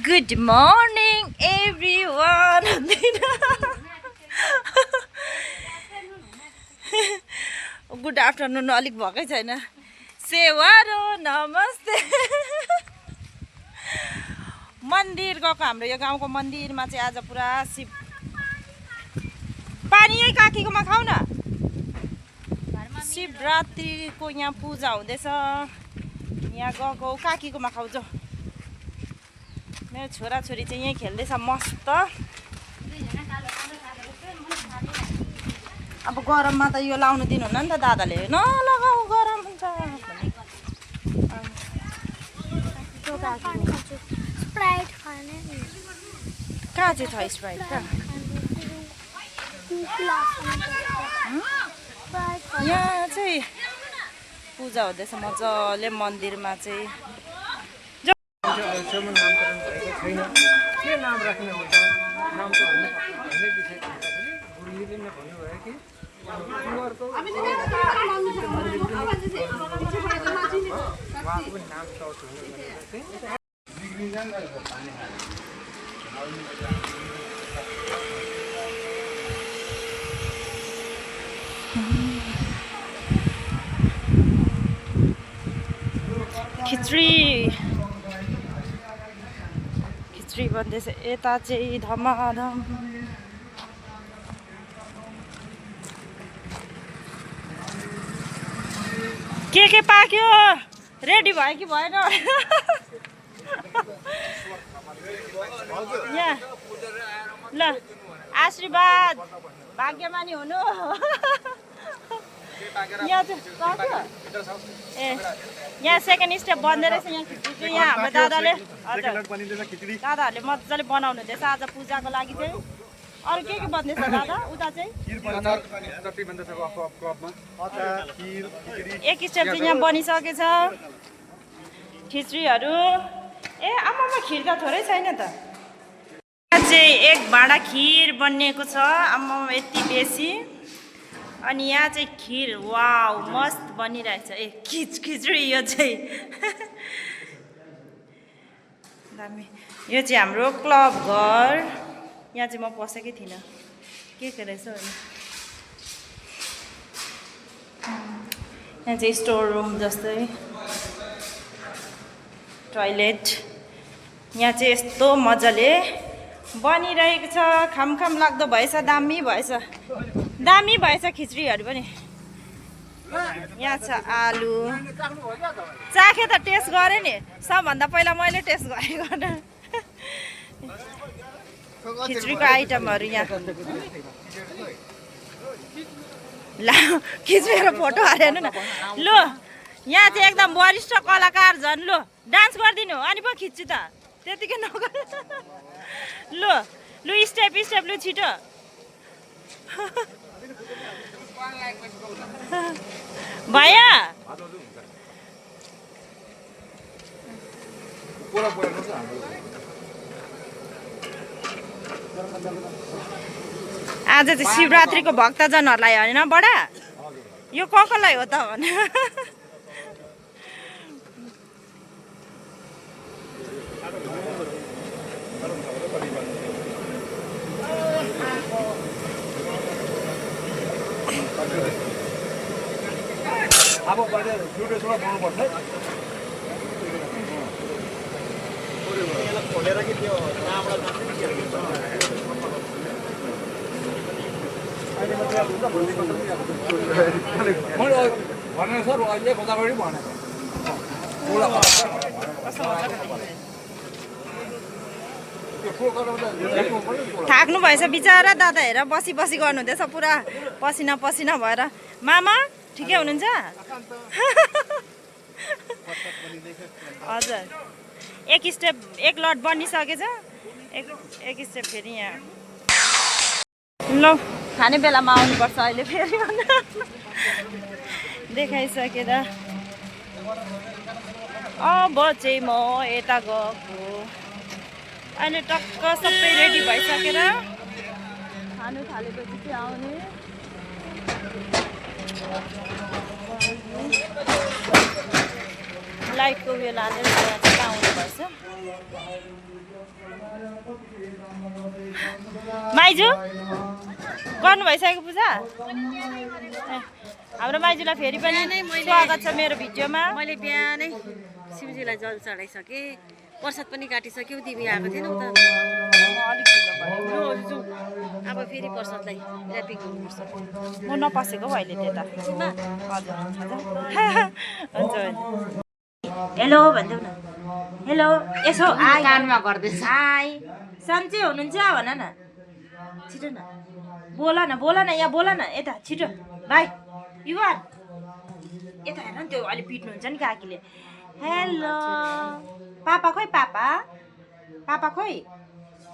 Good morning everyone. Good afternoon अलिक भकै छैन. सेवारो नमस्ते. मन्दिर गएको हाम्रो यो गाउँको मन्दिरमा चाहिँ आज पुरा शिव पानी यही काकीकोमा खाऊ न. शिवरात्रिको यहाँ पूजा हुँदैछ. यहाँ गएको काकीकोमा खाऊ जो. मेरो छोराछोरी चाहिँ यहीँ खेल्दैछ मस्त. अब गरममा त यो लाउनु दिनुहुन्न नि त दादाले. नलगाऊ गरम हुन्छ भने. स्प्राइट खाने कहाँ चाहिँ छ स्प्राइट त? यहाँ चाहिँ पूजा हुँदैछ मजाले मन्दिरमा चाहिँ. के नाम राख्ने हुन्छ नाम त भन्ने विषय गुरुजीले नै भन्नुभयो कि उहाँको नाम चर्च हुनु खिचडी भन्दैछ यता चाहिँ धमाधम. के पाक्यो? रेडी भयो कि भएन? यहाँ ल आशीर्वाद भाग्यमानी हुनु. यहाँ चाहिँ पाक्यो. ए यहाँ सेकेन्ड स्टेप बन्दै रहेछ. यहाँ खिचडी यहाँ हाम्रो दादाले दादाहरूले मजाले बनाउनु हुँदैछ आज पूजाको लागि चाहिँ. अरू के बन्दैछ दादा उता चाहिँ? एक स्टेप चाहिँ यहाँ बनिसकेछ खिचडीहरू. ए आमामा खिर त थोरै छैन त. यहाँ चाहिँ एक भाँडा खिर बनिएको छ. आमामा यति बेसी. अनि यहाँ चाहिँ खिर वाउ मस्त बनिरहेछ. ए खिचडी यो चाहिँ दामी. यो चाहिँ हाम्रो क्लब घर. यहाँ चाहिँ म पसेकै थिइनँ. के रहेछ भने यहाँ चाहिँ स्टोर रुम जस्तै टोइलेट. यहाँ चाहिँ यस्तो मजाले बनिरहेको छ. खाम लाग्दो भएछ. दामी भएछ खिचडीहरू पनि. यहाँ छ आलु. चाखे त टेस्ट गरेँ नि. सबभन्दा पहिला मैले टेस्ट गरेको न खिचडीको आइटमहरू. यहाँ ला खिचडीको फोटो हालेनु न. लु यहाँ चाहिँ एकदम वरिष्ठ कलाकार झन्. लु डान्स गरिदिनु अनि पो खिच्छु त. त्यतिकै नगर. लु स्टेप लु छिटो. भया आज चाहिँ शिवरात्रिको भक्तजनहरूलाई होइन बडा यो कसलाई हो त भने. अब बडे भिडियो सुरु गर्नुपर्छ. खोलेर कि त्यो नामबाट भने सर अहिले खोजागढी भनेको थाक्नु भएछ बिचरा दादा. हेर बसी गर्नुहुँदैछ पुरा पसिना भएर. मामा ठिकै हुनुहुन्छ? हजुर एक स्टेप एक लट बनिसकेछ. एक स्टेप फेरि यहाँ. ल खाने बेलामा आउनुपर्छ अहिले फेरि देखाइसकेर. अब चाहिँ म यता गएको. अहिले टक्क सबै रेडी भइसकेर खानु थालेपछि चाहिँ आउने. लाइटको उयो लाँदै आउनुपर्छ. माइजू गर्नु भइसक्यो पूजा हाम्रो माइजूलाई फेरि पनि स्वागत छ मेरो भिडियोमा मैले बिहानै शिवजीलाई जल चढाइसकेँ प्रसाद पनि काटिसक्यौ तिमी आएको थिएनौ त अलिक ढिलो भयो अब फेरि प्रसादलाई ऱ्यापिङ गर्नुपर्छ म नपसेको हौ अहिले त्यता हजुर हुन्छ हेलो भनिदेऊ न हेलो यसो आइ कानमा गर्दैछ हाई सन्चै हुनुहुन्छ भन न छिटो न बोल न यहाँ बोल न यता छिटो भाइ युवान यता हेर न त्यो अहिले पिट्नुहुन्छ नि काकीले हेलो पापा खोइ पापा खोइ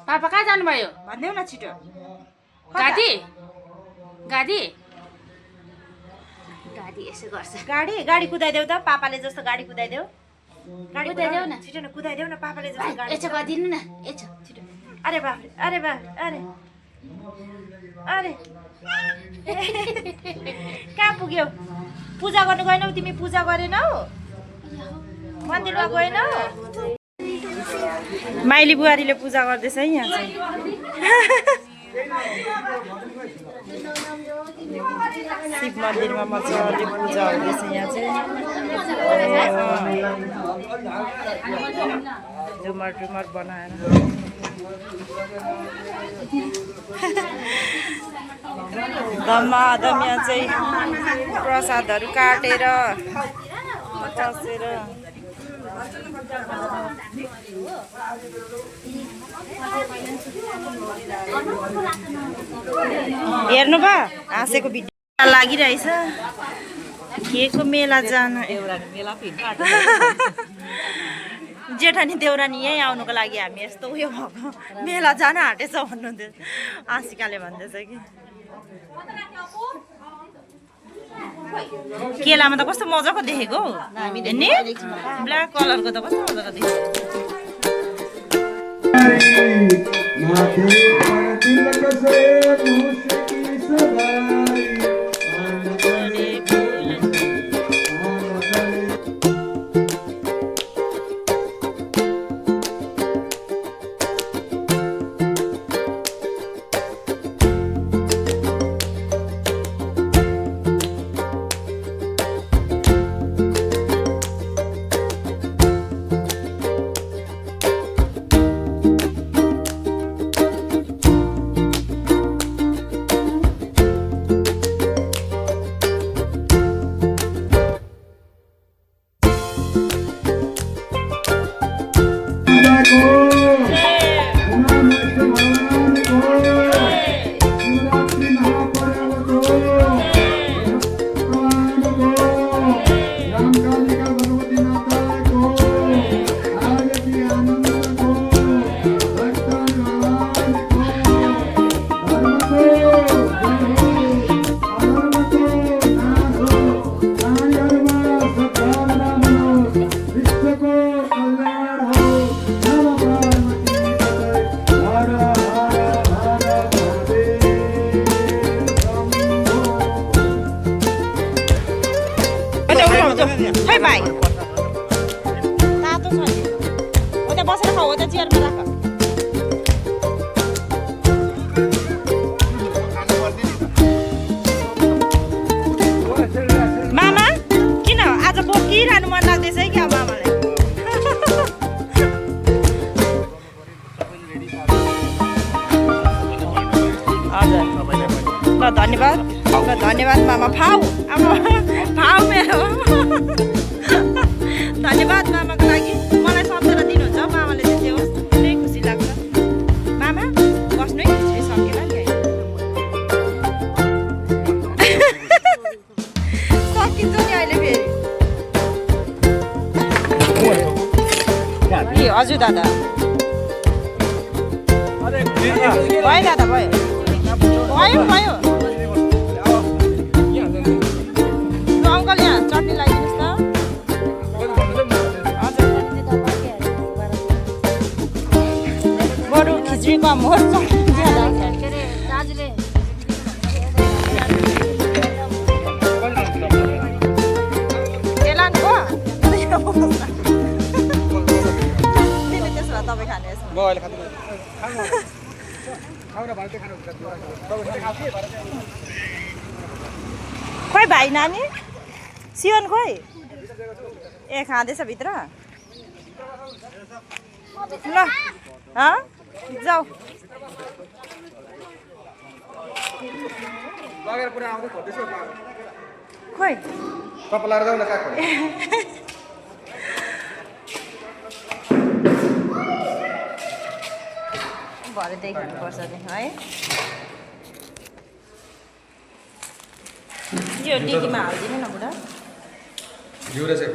पापा कहाँ जानुभयो भनिदेऊ न छिटो गाडी गाडी गाडी यसो गर्छ गाडी कुदाइदेऊ त पापाले जस्तो गाडी कुदाइदेऊ गाडी कुदाइदेऊ न। छिटो न कुदाइदेऊ न पापाले जस्तो गाडी यसो गरिदिनु न यसो छिटो अरे बाफ्रे अरे कहाँ पुग्यौ पूजा गर्नु गएनौ तिमी पूजा गरेनौ मन्दिरमा गएनौ माइली बुहारीले पूजा गर्दैछ है यहाँ चाहिँ शिव मन्दिरमा मजाले पूजा हुँदैछ यहाँ चाहिँ झुमर बनाएर धमाधम यहाँ चाहिँ प्रसादहरू काटेर बसेर हेर्नु भयो हाँसेको भिडियो लागिरहेछ के को मेला जान जेठानी देउरानी यहीँ आउनुको लागि हामी यस्तो उयो भएको मेला जान आँटेछ भन्नुहुन्थ्यो आशिकाले भन्दैछ कि केलामा त कस्तो मजाको देखेको हौ नि ब्ल्याक कलरको त कस्तो मजाको देखेको खै भाइ तातो छ नि उता बसेर खाऊ उता चेयरमा राख मामा किन आज बोकिरहनु मन लाग्दैछ है क्या मामालाई हजुर ल धन्यवाद मामा फाउ अब फाउ मेरो धन्यवाद मामाको लागि मलाई सम्झना दिनुहुन्छ मामाले चाहिँ होस् पुरै खुसी लाग्छ मामा बस्नु है खिचडी सकेर नि सकिन्छ नि अहिले फेरि ए हजुर दादा भयो दादा भयो अङ्कल यहाँ चटनी लगाइदिनुहोस् त बरु खिचडी कम होस् के लानुभयो त्यसो भए तपाईँ खाने खोइ भाइ नानी सियोन खोइ ए खाँदैछ भित्र ल जाऊ लगेर पुरा आउँदै खोज्दैछु खोइ कपाल जाऊ न कहाँ खोज्दै भरे देखाउनुपर्छ नि है यो डिकीमा हालिदिनु न बुढा जिउरे चाहिँ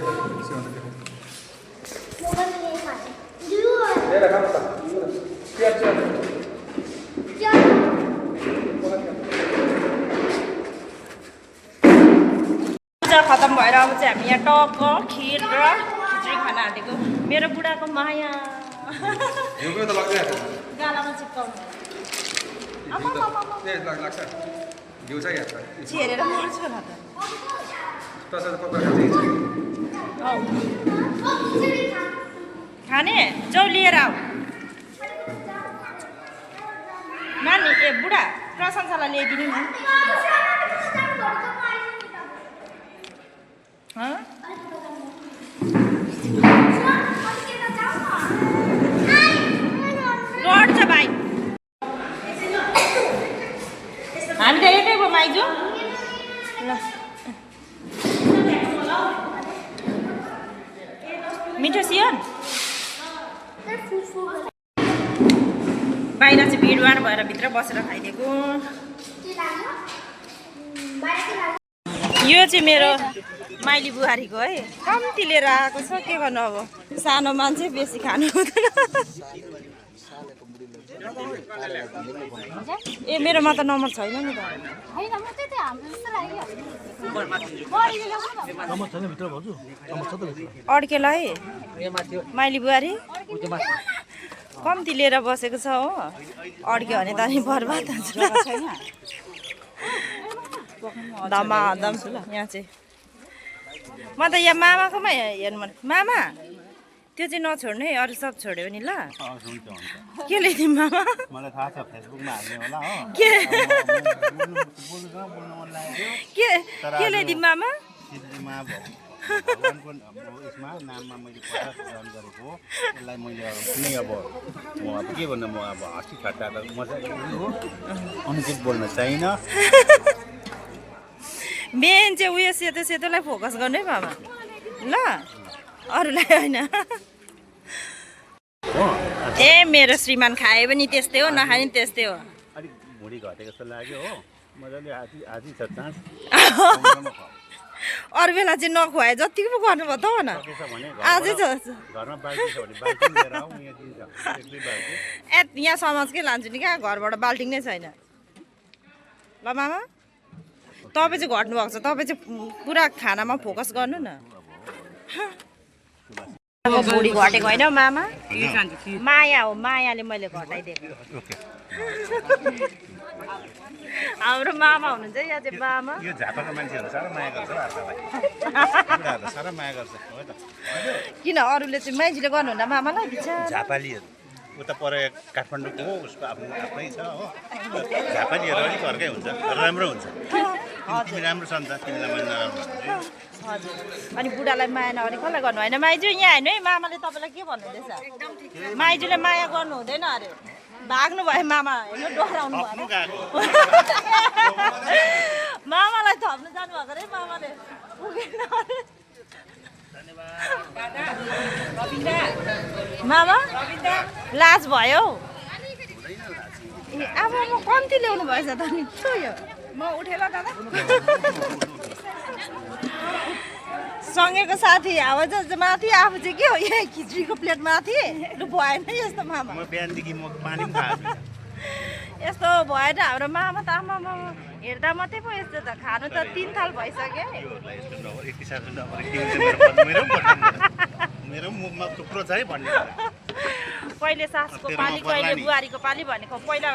पूजा खतम भएर अब चाहिँ हामी यहाँ टक्क खिर र खिचडी खान आँटेको मेरो बुढाको माया जिउको त लाग्दैन गालामा चिप्काउनु लाग्छ जिउ छ यहाँ छेरेर मर्छ न त तसर्थ पक्का खान्छ खाने जाउ लिएर आऊ नानी ए बुढा प्रशंसालाई ल्याइदिनु न लड्छ भाइ हामी त एकै पो माइजू ल मिठो सियोन बाहिर चाहिँ भिडभाड भएर भित्र बसेर खाइदिएको यो चाहिँ मेरो माइली बुहारीको है कम्ती लिएर आएको छ के गर्नु अब सानो मान्छे बेसी खानु हुँदैन ए मेरोमा त नम्बर छैन नि त अड्केला है माइली बुहारी कम्ती लिएर बसेको छ हो अड्क्यो भने त अनि बर्बाद हुन्छ धमाधम यहाँ चाहिँ म त यहाँ मामाकोमा हेर्नु मन मामा त्यो चाहिँ नछोड्नु है अरू सब छोड्यो नि ल के ल्याइदिउँ मामा मलाई थाहा छ फेसबुकमा हाल्ने होला हो के ल्याइदिउँ मामा सिद्धीमा भगवानको यसमा नाममा मैले 50 ग्रहण गरेको हो यसलाई मैले कुनै अब म अब के भन्नु म अब हाँसी ठट्टा त मजाले हो अनुचित बोल्न चाहिन मेन चाहिँ उयो सेतो सेतोलाई फोकस गर्नु है मामा ल अरूलाई होइन ए मेरो श्रीमान खाए पनि त्यस्तै हो नखाए पनि त्यस्तै हो अलिक भुँडी घटेको जस्तो लाग्यो हो मजाले आधी छ चान्स अरू बेला चाहिँ नखुवाए जतिको पो गर्नुभयो त हो न आजै छ घरमा बाल्टी छ भने बाल्टी लिएर आऊ यहाँ दिन्छ एक्लै बाल्टी ए यहाँ समाजकै लान्छु नि क्या घरबाट बाल्टिङ नै छैन ल मामा तपाईँ चाहिँ घट्नु भएको छ तपाईँ चाहिँ पुरा खानामा फोकस गर्नु न अब भुँडी घटेको होइन मामा माया हो मायाले मैले घटाइदिएको हाम्रो मामा हुनुहुन्छ यहाँ चाहिँ मामा यो झापाको मान्छेहरू साह्रो माया गर्छ आर्कालाई साह्रो माया गर्छ हो त किन अरूले चाहिँ माइजूले गर्नुहुन्न मामालाई बिचारा झापालीहरू उता पर काठमाडौँको हो उसको आफ्नै छ हो झापालीहरू अलिक अर्कै हुन्छ राम्रो हुन्छ तिमी राम्रो छ नि त तिमीलाई मैले नराम्रो हजुर अनि बुढालाई माया नगरी कसलाई गर्नु होइन माइजू यहाँ होइन है मामाले तपाईँलाई के भन्नुहुँदैछ माइजूले माया गर्नु हुँदैन अरे भाग्नु भयो मामा होइन डराउनु भयो मामालाई थप्नु जानुभएको रे मामाले मामा लाज भयो अब म कम्ती ल्याउनु भएछ त नि के यो म उठेर दादा सँगैको साथी हावा जस्तो माथि आफू चाहिँ के हो यहाँ खिचडीको प्लेट माथि लु भएन यस्तो मामा म बिहानदेखि म पानी पनि खाएको यस्तो भएन हाम्रो मामा त आमा हेर्दा मात्रै पो यस्तो त खानु त 3 थाल भइसक्यो मेरो मुखमा थुप्रो छ है भन्ने पहिले सासको पाली कहिले बुहारीको पाली भनेको पहिला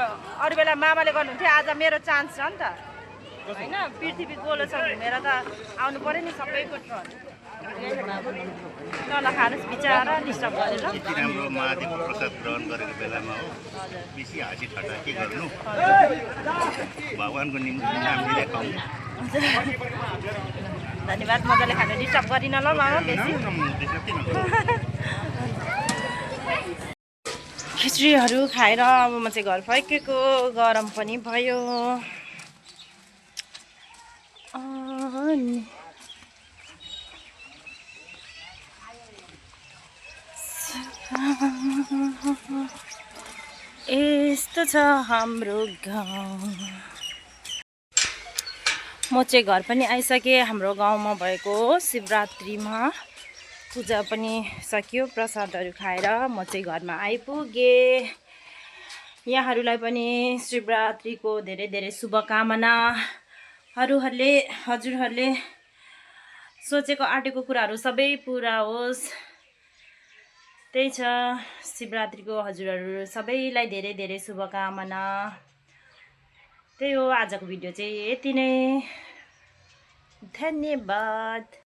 अरू बेला मामाले गर्नुहुन्थ्यो आज मेरो चान्स छ नि त होइन पृथ्वी गोलो छ घुमेर त आउनु पर्यो नि सबैको तल खानुहोस् बिचरा डिस्टर्ब गरेर यति राम्रो महादेवको प्रसाद ग्रहण गरेको बेलामा हो बेसी हाँसी ठट्टा के गर्नु भगवान्को नाम लिँदै खाउँ धन्यवाद मजाले खानु डिस्टर्ब गरिन ल मामा बेसी खिचडीहरू खाएर अब म चाहिँ घर फर्केको गरम पनि भयो यस्तो छ हाम्रो गाउँ म चाहिँ घर पनि आइसकेँ हाम्रो गाउँमा भएको शिवरात्रिमा पूजा पनि सकियो प्रसादहरू खाएर म चाहिँ घरमा आइपुगेँ यहाँहरूलाई पनि शिवरात्रिको धेरै धेरै शुभकामना हजुरहरूले सोचेको आँटेको कुराहरू सबै पुरा होस् त्यही छ शिवरात्रिको हजुरहरू सबैलाई धेरै धेरै शुभकामना त्यही हो आजको भिडियो चाहिँ यति नै धन्यवाद।